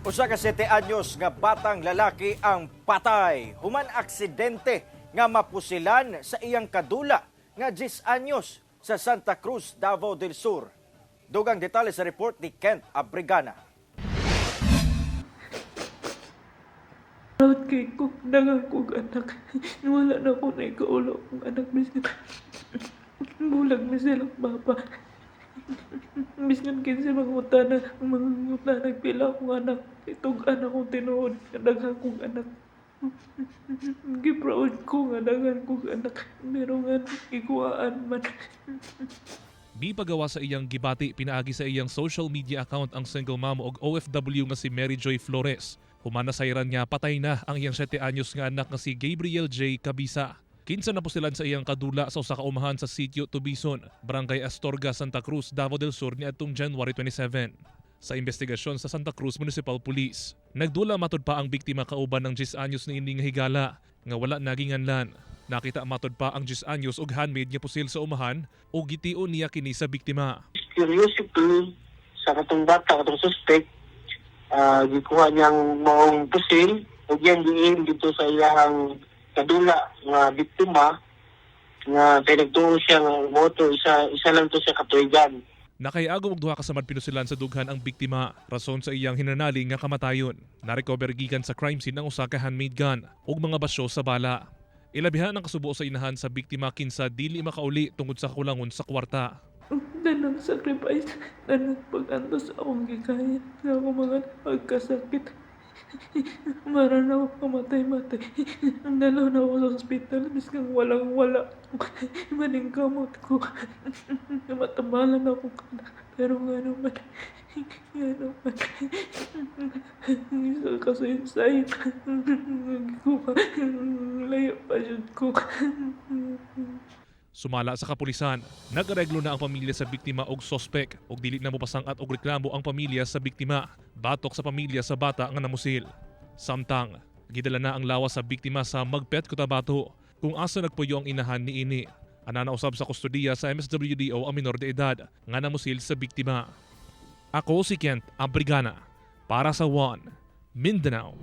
Usa ka 7 anyos nga batang lalaki ang patay human aksidente nga mapusilan sa iyang kadula nga 10 anyos sa Santa Cruz, Davao del Sur. Dugang detalye sa report ni Kent Abrigana. Proud kay ko, daghan kog anak. Wala na ko naikaulo akong anak biskan bulag mi silang baba. Biskan kinsa mangutana pila akong anak. Itug-an akong tinuod nga daghan kong anak. Gi-proud ko nga daghan kog anak, pero nga gikuhaan man. Mipagawa sa iyang gibati pinaagi sa iyang social media account ang single mom og OFW nga si Mary Joy Flores. Human nasayran niya patay na ang iyang 7 anyos nga anak nga si Gabriel J. Cabisa. Kinsa napusilan sa iyang kadula sa usa ka umahan sa sitio Tubison, Barangay Astorga, Santa Cruz, Davao del Sur niadtong January 27. Sa investigasyon sa Santa Cruz Municipal Police, nagdula matud pa ang biktima kauban ng 10 anyos ni ining higala nga wala naginganlan. Nakita matud pa ang 10 anyos og handmade nga pusil sa umahan ug gitio niya kini sa biktima. Curiosity sa katong bata, katong suspect, gikuha niyang maong pusil ug yan giin dito sa iyang kadula nga biktima nga kay nagtuo siya nga moto isa isa lang to siya katuigan. Nakayagom og duha ka samad pinusilan sa dughan ang biktima, rason sa iyang hinanali nga kamatayon. Narecover gikan sa crime scene ang usa ka handmade gun ug mga basyo sa bala. Ilabihan ang kasubo sa inahan sa biktima kinsa dili makauli tungod sa kakulangon sa kwarta. Danang sacrifice, danang pag-antos akong gikayan sa akong mga pagkasakit. Mara na ako kamatay-matay. Dalaw na ako sa ospital, biskang walang wala. Maning kamot ko. Matamalan ako. Pero nga naman, isa kasaysayan. Gikuha, layo pa jud ko. Sumala sa kapulisan, nag-areglo na ang pamilya sa biktima og sospek ug dili na mopasang-at og reklamo ang pamilya sa biktima batok sa pamilya sa bata nga namusil. Samtang, gidala na ang lawas sa biktima sa Magpet, Cotabato kung asa nagpuyo ang inahan niini. Ana na usab sa kustodiya sa MSWDO ang minor de edad nga namusil sa biktima. Ako si Kent Abrigana para sa One Mindanao.